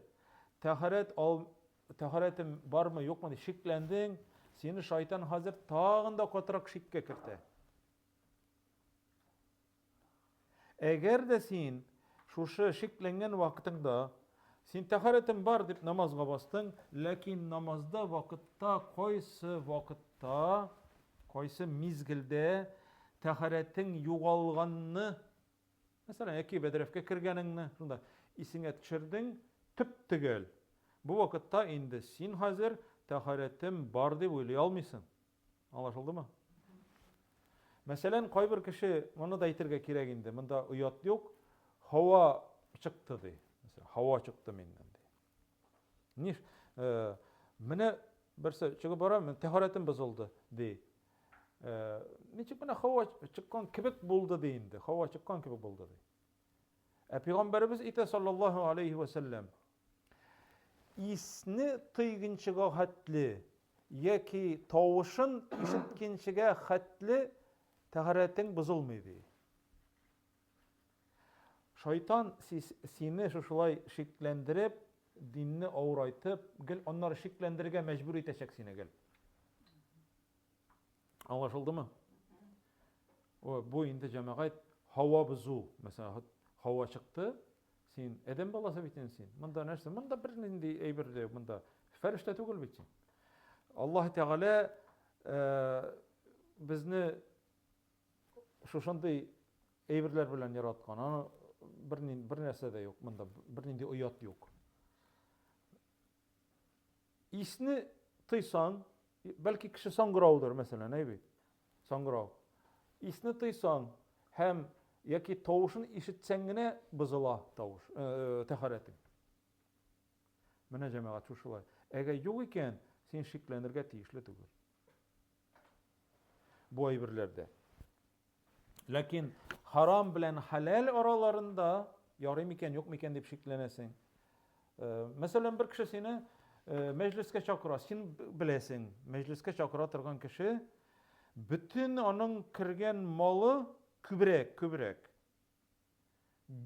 Speaker 1: тәһарәт ал, тәһарәтем бармы, юкмы дип шикләндең, сине шайтан хәзер тагын да катырак шиккә кертә. Әгәр дә син шушы шикләнгән вакытыңда син тәһарәтем бар дип намазга бастың, ләкин намазда вакытта кайсы вакытта, кайсы мизгелдә тәһарәтең югалганны, мәсәлән, яки бәдрәфкә кергәнеңне, шунда исеңә төшердең, төп-төгәл. Бу вакытта инде син хәзер тәһарәтем бар дип уйлый алмыйсың. Аңлашылдымы? Мәсәлән, кайбер кеше, моны да әйтергә кирәк инде, монда оят юк, һава чыкты ди. Мәсәлән, һава чыкты миннән ди. Ни, э, менә берсе чыгып бара, тәһарәтем бозылды ди. Э, ничек менә һава чыккан кебек булды ди инде, һава чыккан кебек булды ди. Ә пәйгамбәребез әйтә саллаллаһу алейхи ва сәлләм, исне тойгынчыга хәтле яки тавышын ишеткенчегә хәтле тәһарәтең бозылмый ди. Шайтан сине шушылай шикләндереп, динне авырайтып, гел аннары шикләндерергә мәҗбүр итәчәк сине гел. Аңлашылдымы? О, бу инде җәмәгать һава бозу. Мәсәлән, һава чыкты, син адәм баласы бит инде син. Монда нәрсә? Монда бернинди әйбер дә юк, монда фәрештә түгел бит син. Аллаһ Тәгалә э, безне шушындый әйберләр белән яраткан. Аны берни, бер нәрсә дә юк монда, бернинди оят юк. Исне тыйсаң, бәлки кеше саңгыраудыр, мәсәлән, әй бит. Саңгырау. Исне тыйсаң һәм яки тавышын ишетсәң генә бозыла тавыш, э, тәһарәтең. Менә җәмәгать шушылай. Әгәр юк икән, син шикләнергә тиешле түгел. Бу әйберләрдә. Ләкин харам белән хәләл араларында ярый микән, юк микән дип шикләнәсең. Э, мәсәлән, бер кеше сине э, мәҗлескә чакыра, син беләсең, мәҗлескә чакыра торган кеше бөтен аның кергән малы күбрәк, күбрәк.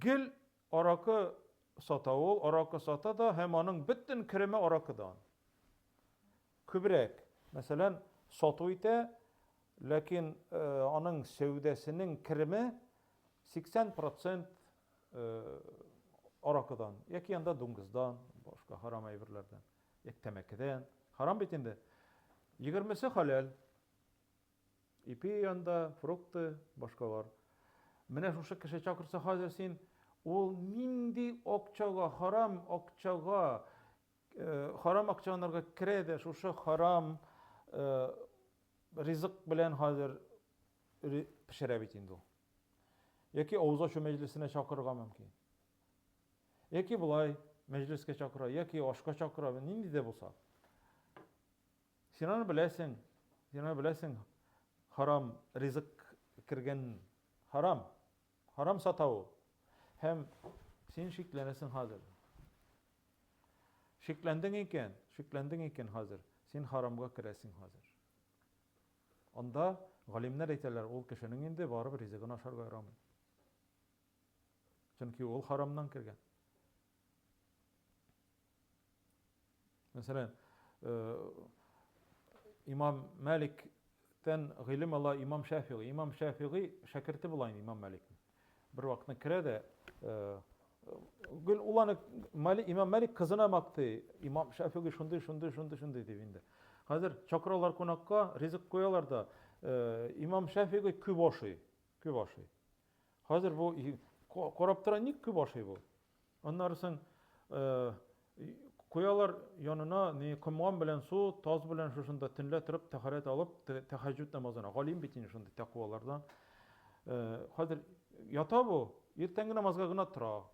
Speaker 1: Гел аракы сата ул, аракы сата да һәм аның бөтен кереме аракыдан. Күбрәк, мәсәлән, сату итә, ләкин э, аның сәүдәсенең кереме 80% э, аракыдан яки анда дуңгыздан. башка харам әйберләрдән, яки тәмәкедән. Харам бит инде. Егермесе хәләл. Ипи янда, фрукты, башкалар. Менә шушы кеше чакырса хәзер син ул нинди акчага, харам акчага, э, харам акчаларга керә дә шушы харам э, ризык белән хәзер пешерә бит инде ул. Яки авыз ачу мәҗлесенә чакырырга мөмкин. Яки болай мәҗлескә чакыра, яки ашка чакыра, нинди дә булса. Син аны беләсең, син аны беләсең, харам ризык кергән, харам, харам сата ул. Һәм син шикләнәсең хәзер. Шикләндең икән, шикләндең икән хәзер, син харамга керәсең хәзер. Анда галимнәр әйтәләр, ул кешенең инде барып ризыгын ашарга ярамый. Чөнки ул харамнан кергән. Мәсәлән, э, имам Мәликтән гыйлем ала имам Шәфигый. Имам Шәфигый шәкерте була инде имам Мәликнең. Бер вакытны керә дә, э, гел ул аны имам Мәлик кызына мактый. Имам Шәфигый шундый, шундый, шундый, шундый дип инде. Хәзер чакыралар кунакка, ризык куялар да, э, имам Шәфигый күп ашый, күп ашый. Хәзер бу карап тора, ник күп ашый бу? Аннары соң э, куялар янына ни комган белән су, таз белән шушында төнлә торып тәһарәт алып тәһәҗҗүд намазына. Галим бит инде шундый тәкъвалардан. Э, хәзер ята бу, иртәнге намазга гына тора.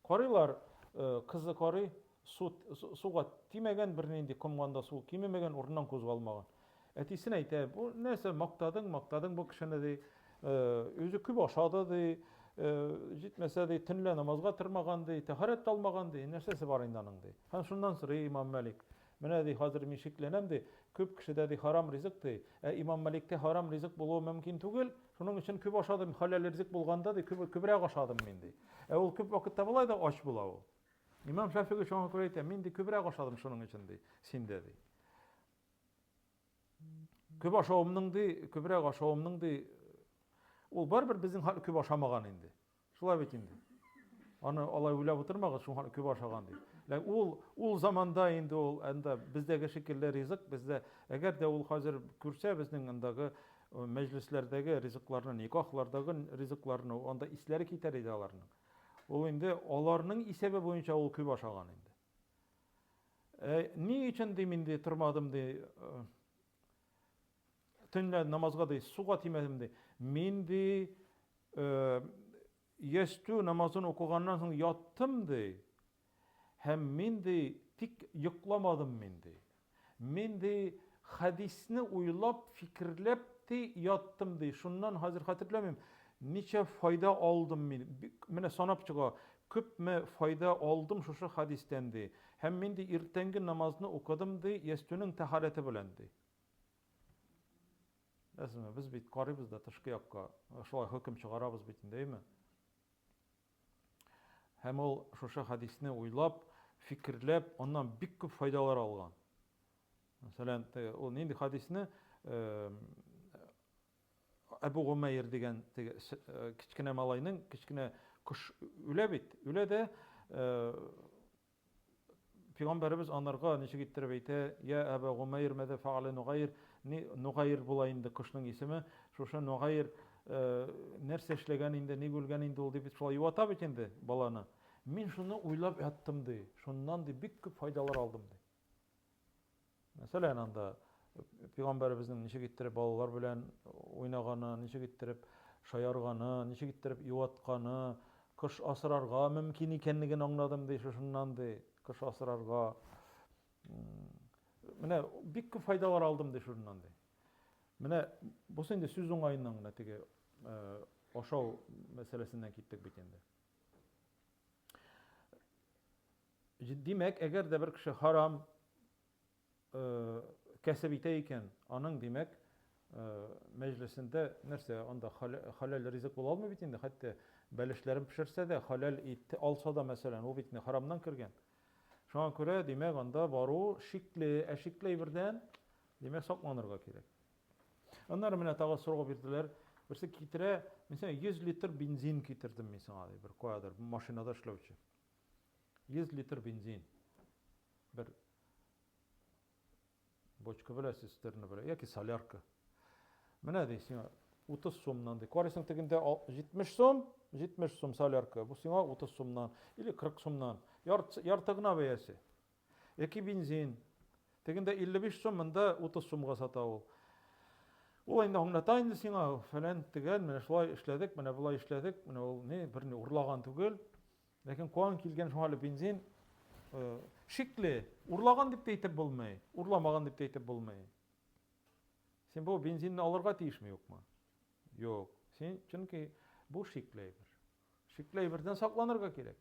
Speaker 1: Карыйлар, э, кызы карый, су, суга тимәгән, бернинди комганда су кимемәгән, урыннан кузгалмаган. Әтисенә әйтә, бу нәрсә, мактадың, мактадың бу кешене, ди, э, үзе күп ашады, ди, э, җитмәсә, ди, төнлә намазга тормаган, ди, тәһарәт тә алмаган, ди, нәрсәсе бар инде аның, ди. Һәм шуннан сорый имам Мәлик, менә, ди, хәзер мин шикләнәм, ди, күп кешедә, ди, харам ризык, ди, ә имам Мәликтә харам ризык булуы мөмкин түгел, шуның өчен күп ашадым, хәләл ризык булганда, ди, күп, күбрәк ашадым мин, ди. Ә ул күп вакытта болай да ач була ул. Имам Шәфигый шуңа күрә әйтә, мин, ди, күбрәк ашадым шуның өчен, ди, синдә, ди. Күп ашавымның ди, күбрәк ашавымның ди, ул барыбер безнең хәл күп ашамаган инде. Шулай бит инде. Аны алай уйлап утырмагыз, шуңа күп ашаган дип. Ләкин ул ул заманда инде ул анда бездәге шикелле ризык бездә, әгәр дә ул хәзер күрсә безнең андагы э, мәҗлесләрдәге ризыкларны, никахлардагы ризыкларны, анда исләре китәр иде аларның. Ул инде аларның исәбе буенча ул күп ашаган инде. Ә, ни өчен ди мин ди тормадым ди э, төнлә намазга ди суга тимәдем ди. Мин ди э, ястү намазын укыганнан соң яттым ди. Һәм мин ди тик йокламадым мин ди. Мин ди хәдисне уйлап, фикерләп ди яттым ди. Шуннан хәзер хәтерләмим, ничә файда алдым мин. Менә санап чыга, күпме файда алдым шушы хәдистән ди. Һәм мин ди иртәнге намазны укыдым ди, ястүнең тәһарәте белән ди. Беләсезме, без бит карыйбыз да тышкы якка, шулай хөкем чыгарабыз бит инде, әйеме? Һәм ул шушы хәдисне уйлап, фикерләп, аннан бик күп файдалар алган. Мәсәлән, ул нинди хәдисне Әбу Гумәйр дигән теге кечкенә малайның кечкенә кош үлә бит, үлә дә Пәйгамбәребез анарга ничек иттереп әйтә, Я Әбә Гумәйр, мәдә фәгалә Нугайр, ни Нугайр була инде кошның исеме, шушы Нугайр э, нәрсә эшләгән инде, ник үлгән инде ул дип шулай юата бит инде баланы. Мин шуны уйлап яттым ди, шуннан ди бик күп файдалар алдым ди. Мәсәлән, анда пәйгамбәребезнең ничек иттереп балалар белән уйнаганы, ничек иттереп шаярганы, ничек иттереп юатканы, кош асрарга мөмкин икәнлеген аңладым ди шушыннан ди, кош асрарга. Менә бик күп файдалар алдым ди шуннан ди. Менә бусы инде сүз уңаеннан гына теге ашау мәсьәләсеннән киттек бит инде. Димәк, әгәр дә бер кеше харам кәсеп итә икән, аның, димәк, мәҗлесендә нәрсә, анда хәләл ризык була алмый бит инде, хәтта бәлешләрен пешерсә дә, хәләл ит алса да, мәсәлән, ул бит инде харамнан кергән. Шуңа күрә, димәк, анда бару шикле, ә шикле әйбердән, димәк, сакланырга кирәк. Аннары менә тагы сорау бирделәр. Берсе китерә, мин сиңа 100 литр бензин китердем мин сиңа, ди, бер каядыр машинада эшләүче. 100 литр бензин. Бер бочка белән цистерна белән яки солярка. Менә ди сиңа 30 сумнан ди. Карыйсың тегендә 70 сум, 70 сум солярка. Бу сиңа 30 сумнан или 40 сумнан. Ярты, ярты гына бәясе. Яки бензин. Тегендә 55 сум, монда 30 сумга сата ул. Ул инде аңлата инде сиңа, фәлән тегән, менә шулай эшләдек, менә болай эшләдек, менә ул ни, берни урлаган түгел. Ләкин каян килгән шуңа әле бензин шикле, урлаган дип тә әйтеп булмый, урламаган дип тә әйтеп булмый. Син бу бензинны алырга тиешме, юкмы? Юк. Син чөнки бу шикле әйбер. Шикле әйбердән сакланырга кирәк.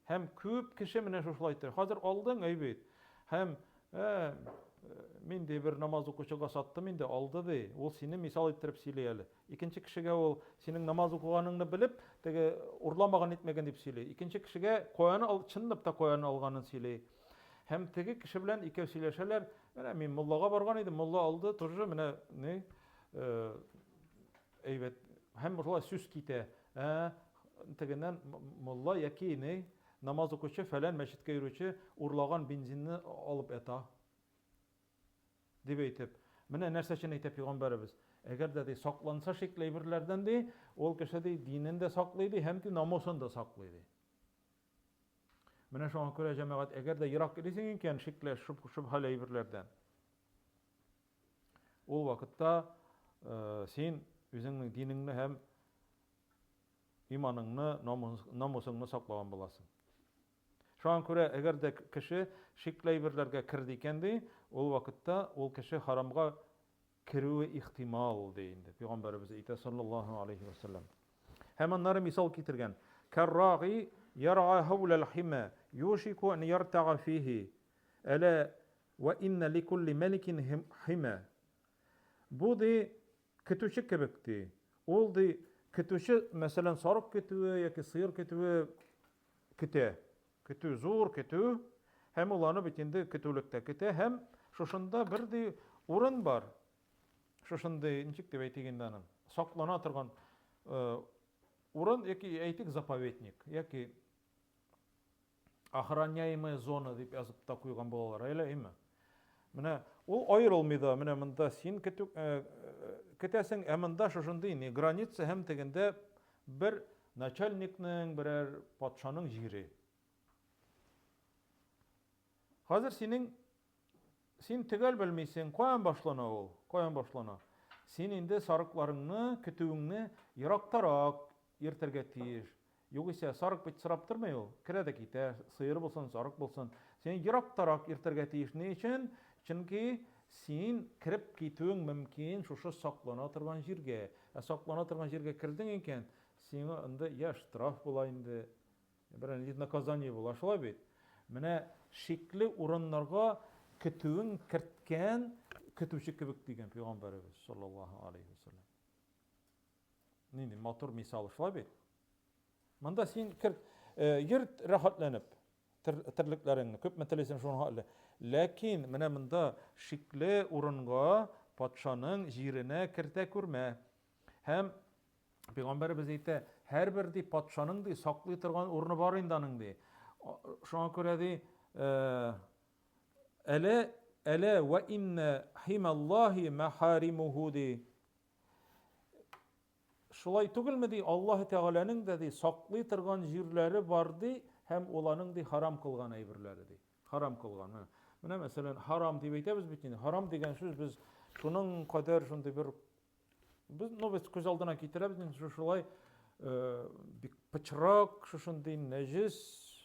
Speaker 1: Һәм күп кеше менә шушылай әйтә. Хәзер алдың әйбит. Һәм ә, мин ди бер намаз укучыга саттым инде, алды ди. Ул сине мисал иттереп сөйли әле. Икенче кешегә ул синең намаз укыганыңны белеп, теге урламаган итмәгән дип сөйли. Икенче кешегә каян ал, чынлап та каян алганын сөйли. Һәм теге кеше белән икәү сөйләшәләр. Менә мин муллага барган идем, мулла алды, тоже менә ни, әйбәт. Һәм шулай сүз китә. Ә, тегеннән мулла яки ни, намаз укучы, фәлән мәчеткә йөрүче урлаган бензинны алып ята. Дип әйтеп. Менә нәрсә өчен әйтә пәйгамбәребез. Әгәр дә ди сакланса шикле әйберләрдән ди, ул кеше ди динен дә саклый ди һәм ди намусын да саклый ди. Менә шуңа күрә, җәмәгать, әгәр дә ерак йөрисең икән, шикле, шөбһәле әйберләрдән, ул вакытта э, син үзеңнең динеңне һәм иманыңны, намусыңны саклаган буласың. Шуңа күрә, әгәр дә кеше шикле әйберләргә керде икән ди, ул вакытта ул кеше харамга керүе ихтимал, ди инде. Пәйгамбәребез әйтә, саллаллаһу алейхи ва саллям. Һәм аннары мисал китергән. Кәрраги яр'a хәүләл хима юшику ан яртага фихи. Әлә вә инна ликулли мәликин хима. Бу ди көтүче кебек ди. Ул ди көтүче, мәсәлән, сарык көтүе яки сыер көтүе көтә. Көтү, зур көтү, һәм ул аны бит инде көтүлектә көтә, һәм шушында бер ди урын бар. Шушындый, ничек дип әйтик инде аны, саклана торган э, урын яки әйтик заповедник, яки охраняемая зона дип язып та куйган булалар, әле әйме? Менә ул аерылмый да, менә монда син көтү, э, э, көтәсең, ә монда шушындый не граница һәм тегендә бер начальникның, берәр патшаның җире. Хәзер синең син төгәл белмисең, каян башлана ул, каян башлана. Син инде сарыкларыңны, көтүеңне ерактарак йөртергә тиеш. Югыйсә, сарык бит сорап тормый ул, керә дә китә, сыер булсын, сарык булсын. Син ерактарак йөртергә тиеш. Ни өчен? Чөнки син кереп китүең мөмкин шушы саклана торган җиргә. Ә саклана торган җиргә кердең икән, сиңа инде я штраф була инде, берәр нинди наказание була, шулай бит? Менә шикле урыннарга көтүен керткән көтүче кебек дигән пәйгамбәребез саллаллаһу алейхи вәсәлләм. Нинди матур мисал, шулай бит? Монда син кер, э, йөрт рәхәтләнеп терлекләреңне, күпме телисең шуны хәтле. Ләкин менә монда шикле урынга патшаның җиренә кертә күрмә. Һәм пәйгамбәребез әйтә, һәрбер ди патшаның ди саклый торган урыны бар инде аның ди. Шуңа күрә ди, э, әле әле ва инна хималлаһи махаримуху ди. Шулай түгелме, ди, Аллаһ Тәгаләнең дә, ди, саклый торган җирләре бар, ди, һәм ул аның, ди, харам кылган әйберләре, ди. Харам кылган. Менә, менә мәсәлән, харам дип әйтәбез бит инде. Харам дигән сүз без шуның кадәр шундый бер без, ну, без күз алдына китерәбез инде шулай э, бик пычрак, шушындый нәҗес,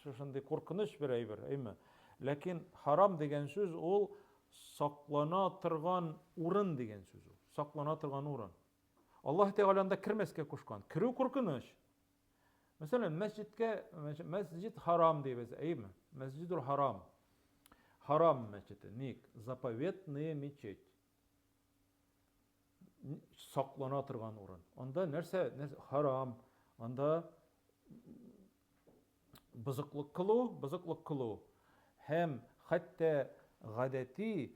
Speaker 1: шушындый куркыныч бер әйбер, әйме? Ләкин харам дигән сүз ул саклана торган урын дигән сүз ул. Саклана торган урын. Аллаһ Тәгалә анда кермәскә кушкан. Керү куркыныч. Мәсәлән, мәсҗидкә, мәсҗид харам дибез, әйеме? Мәсҗидул харам. Харам мәчете. Ник? Заповедная мечеть. Саклана торган урын. Анда нәрсә? Нәрсә? Харам. Анда бозыклык кылу, бозыклык кылу һәм хәтта гадәти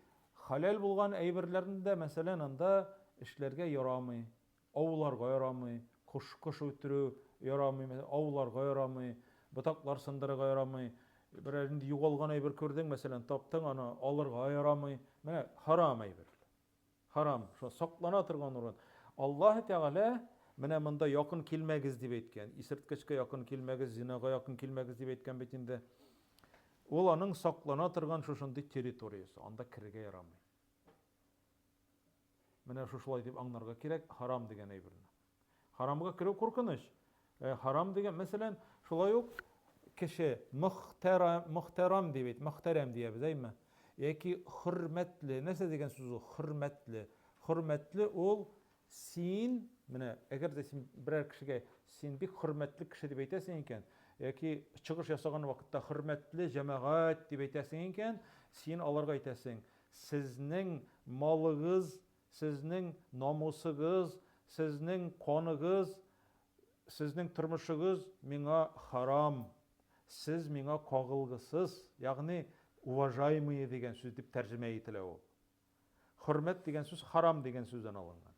Speaker 1: хәләл булган әйберләрне дә, мәсәлән, анда эшләргә ярамый, ауларга ярамый, кош кош үтерү ярамый, ауларга ярамый, ботаклар сындырырга ярамый. Берәр инде югалган әйбер күрдең, мәсәлән, таптың аны, алырга ярамый. Менә харам әйбер. Харам, шул саклана торган урын. Аллаһ Тәгалә менә монда якын килмәгез дип әйткән. Исерткечкә якын килмәгез, зинага якын килмәгез дип әйткән бит инде. Ул аның саклана торган шушындый территориясе, анда керергә ярамый. Менә шушылай дип аңларга кирәк харам дигән әйберне. Харамга керү куркыныч. Э, харам дигән, мәсәлән, шулай ук кеше мөхтәрәм, мөхтәрәм дип әйт, мөхтәрәм диябез, әйме? Яки хөрмәтле. Нәрсә дигән сүз ул? Хөрмәтле. Хөрмәтле ул син, менә әгәр дә син берәр кешегә син бик хөрмәтле кеше дип әйтәсең икән, яки чыгыш ясаган вакытта хөрмәтле җәмәгать дип әйтәсең икән, син аларга әйтәсең, сезнең малыгыз Сезнең намусыгыз, сезнең каныгыз, сезнең тормышыгыз миңа харам, сез миңа кагылгысыз, ягъни уважаемые дигән сүз дип тәрҗемә ителә ул. Хөрмәт дигән сүз харам дигән сүздән алынган.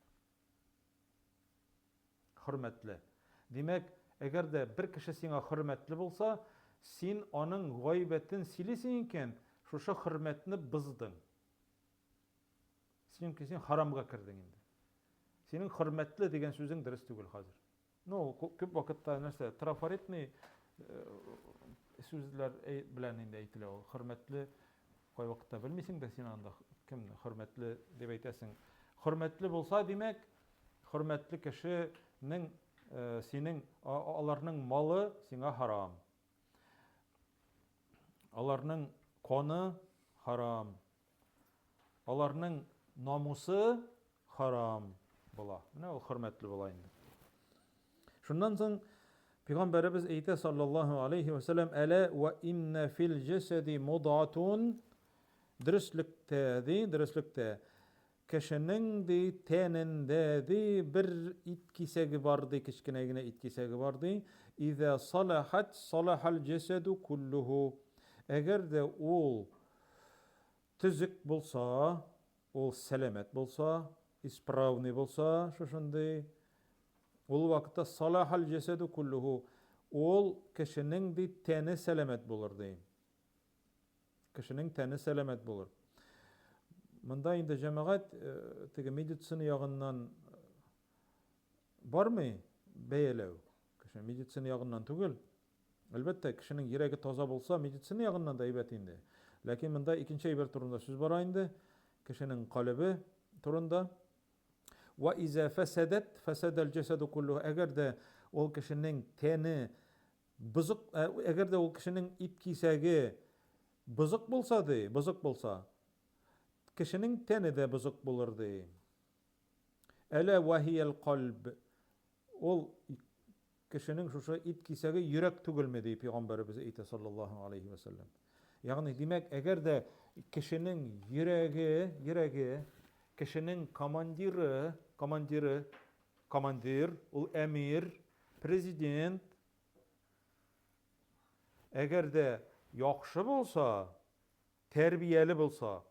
Speaker 1: Хөрмәтле. Димәк, әгәр дә бер кеше сиңа хөрмәтле булса, син аның гайбәтен сөйлисең икән, шушы хөрмәтне боздың. Чөнки син харамга кердең инде. Синең хөрмәтле дигән сүзең дөрес түгел хәзер. Ну, күп вакытта нәрсә, трафаретный э, сүзләр белән инде әйтелә ул. Хөрмәтле кайвакытта белмисең дә син анда кемне хөрмәтле дип әйтәсең. Хөрмәтле булса, димәк, хөрмәтле кешенең э, синең аларның малы сиңа харам. Аларның каны харам. Аларның намусы харам була. Менә ул хөрмәтле була инде. Шуннан соң Пәйгамбәребез әйтә саллаллаһу алейхи ва саллям, "Әлә ва инна фил җәсәди мудатун" Дөреслектә, ди, дөреслектә кешенең ди тәнендә ди бер ит кисәге бар ди, кечкенә генә ит кисәге бар ди. Иза салахат салахал җәсәду куллуху. Әгәр дә ул Төзек булса, ул сәламәт булса, исправный булса, шушындый, ул вакытта салахал җәсәду куллуху, ул кешенең ди тәне сәламәт булыр ди. Кешенең тәне сәламәт булыр. Монда инде җәмәгать э, теге медицина ягыннан э, бармый бәяләү. Кеше медицина ягыннан түгел. Әлбәттә, кешенең йөрәге таза булса, медицина ягыннан да әйбәт инде. Ләкин монда икенче әйбер турында сүз бара инде. Кешенең калебе турында. Ва иза фәсәдәт, фәсәдәл җәсәду куллу. Әгәр дә ул кешенең тәне бозык, ә, әгәр дә ул кешенең ит кисәге бозык булса ди, бозык булса, кешенең тәне дә бозык булыр ди. Әлә вахиял кальб. Ул Кешенең шушы ит кисәге йөрәк түгелме, ди пәйгамбәребез әйтә саллаллаһу алейһи вә сәлләм. Ягъни, димәк, әгәр дә кешенең йөрәге, йөрәге, кешенең командиры, командиры, командир, ул әмир, президент, әгәр дә яхшы булса, тәрбияле булса,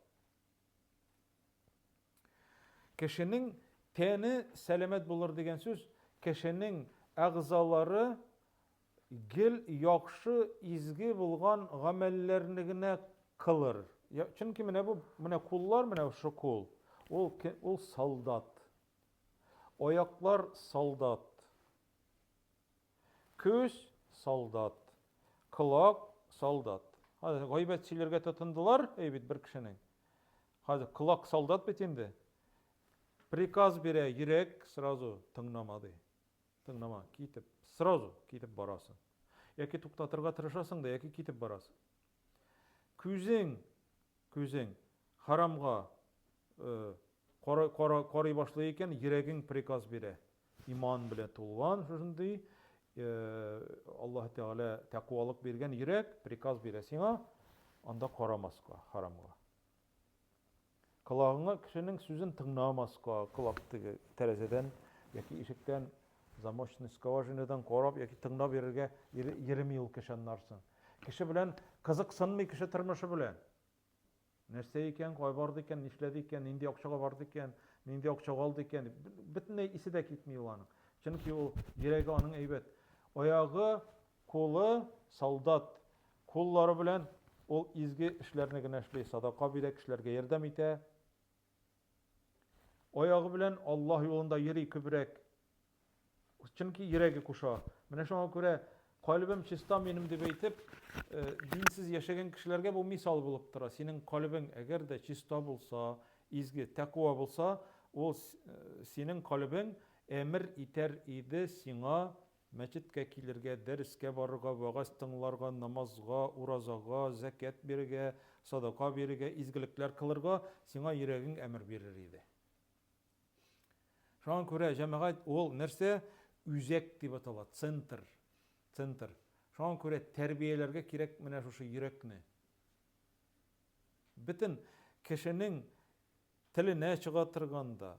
Speaker 1: Кешенең тәне сәламәт булыр дигән сүз, кешенең әгъзалары гел яхшы, изге булган гамәлләрне генә кылыр. Чөнки менә бу, менә куллар, менә шушы кул, ул, ул солдат. Аяклар солдат. Күз, солдат. Колак, солдат. Хәзер гайбәт сөйләргә тотындылар, әй бит бер кешенең. Хәзер колак солдат бит инде. Приказ бирә йөрәк, сразу тыңлама ди. Тыңлама, китеп, сразу китеп барасың. Яки туктатырга тырышасың да, яки китеп барасың. Күзең, күзең харамга э, кара, кара, карый башлый икән, йөрәгең приказ бирә. Иман белән тулган шушындый Аллаһ Тәгалә тәкъвалык биргән йөрәк приказ бирә сиңа анда карамаска, харамга. Колагыңа кешенең сүзен тыңламаска, колак теге тәрәзәдән яки ишектән замочный скважинадан карап яки тыңлап йөрергә йөрми ул кеше аннан соң. Кеше белән кызыксынмый кеше тормышы белән. Нәрсә икән, кая барды икән, нишләде икән, нинди акчага барды икән, нинди акчага алды икән дип, бөтенләй исе дә китми ул аның. Чөнки ул йөрәге аның әйбәт. Аягы, кулы солдат. Куллары белән ул изге эшләрне генә эшли, садака бирә, кешеләргә ярдәм итә. Аягы белән Аллаһ юлында йөри күбрәк. Чөнки йөрәге куша. Менә шуңа күрә калебем чиста минем дип әйтеп, э, динсез яшәгән кешеләргә бу мисал булып тора. Синең калебең әгәр дә чиста булса, изге, тәкъва булса, ул э, синең калебең әмер итәр иде сиңа мәчеткә килергә, дәрескә барырга, вәгазь тыңларга, намазга, уразага, зәкят бирергә, садака бирергә, изгелекләр кылырга сиңа йөрәгең әмер бирер иде. Шуңа күрә җәмәгать ул нәрсә? Үзәк дип атала, центр. Центр. Шуңа күрә тәрбияләргә кирәк менә шушы йөрәкне. Бөтен кешенең теленә чыга торган да,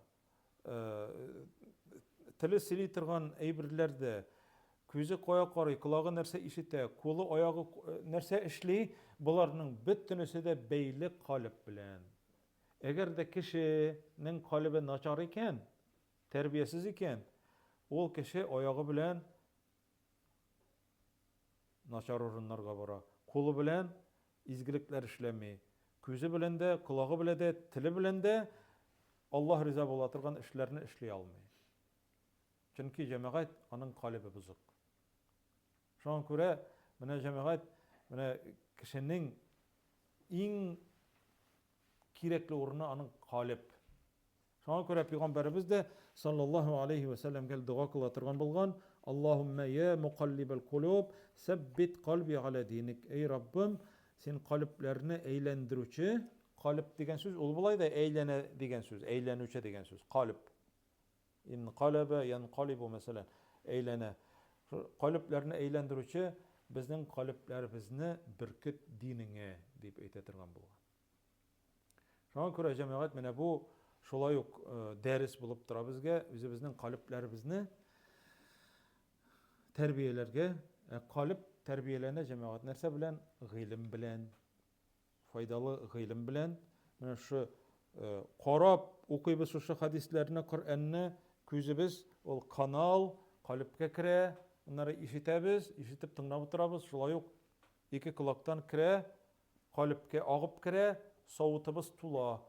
Speaker 1: э, теле сөйли торган әйберләр дә, күзе кая карый, колагы нәрсә ишетә, кулы, аягы э, нәрсә эшли, боларның бөтенесе дә бәйле калеб белән. Әгәр дә кешенең калебе начар икән, тәрбиясез икән, ул кеше аягы белән начар урыннарга бара, кулы белән изгелекләр эшләми, күзе белән дә, колагы белән дә, теле белән дә Аллаһ риза була торган эшләрне эшли алмый. Чөнки җәмәгать аның калебе бозык. Шуңа күрә менә җәмәгать менә кешенең иң кирәкле урыны аның калеб. Шуңа күрә пәйгамбәребез дә саллаллаһу алейхи ва сәлләм гел дога кыла торган булган, Аллаһуммә я мукаллибал кулуб, сәббит кальби аля диник. Эй Раббым, син калебләрне әйләндерүче, калеб дигән сүз ул болай да әйләнә дигән сүз, әйләнүче дигән сүз, калеб. Инкалаба янкалибу мәсәлән, әйләнә. Калебләрне әйләндерүче безнең калебләребезне беркет динеңә дип әйтә торган булган. Шуңа күрә җәмәгать менә бу шулай ук э, дәрес булып тора безгә, үзебезнең калебләребезне тәрбияләргә. Ә калеб тәрбияләнә җәмәгать нәрсә белән? Гыйлем белән. Файдалы гыйлем белән. Менә шушы э, карап укыйбыз шушы хәдисләрне, Коръәнне, күзебез ул канал, калебкә керә, аннары ишетәбез, ишетеп тыңлап утырабыз, шулай ук ике колактан керә, калебкә агып керә, савытыбыз тула,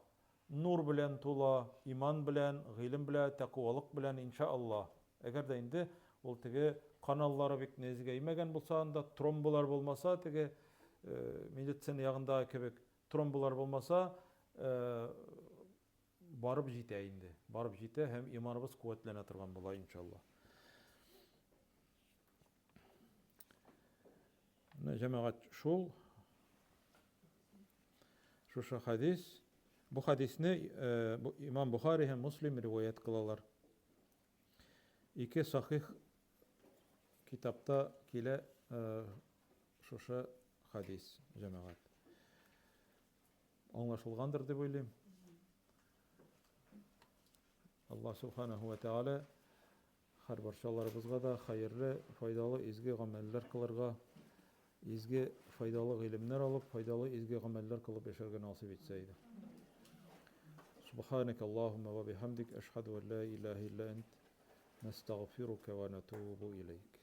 Speaker 1: нур белән тула, иман белән, гыйлем белән, тәкъвалык белән, иншааллаһ. Әгәр дә инде ул теге каналлары бик нәзегәймәгән булса, анда тромбалар булмаса, теге медицина ягындагы кебек тромбалар булмаса, барып җитә инде. Барып җитә һәм иманыбыз куәтләнә торган була, иншалла. Менә җәмәгать шул. Шушы хадис. Бу хадисне имам Бухари һәм Муслим риваять кылалар. Ике сахих китапта килә шушы хадис, җәмәгать. Аңлашылгандыр дип уйлыйм. Аллаһ субханаху ва тааля һәр барчаларыбызга да хәерле, файдалы, изге гамәлләр кылырга, изге, файдалы гыйлемнәр алып, файдалы, изге гамәлләр кылып яшәргә насыйп итсә иде. Субханак Аллаһумма ва бихамдик, ашһаду ан ла илаһа илля ант, настагъфирука ва натубу илейк.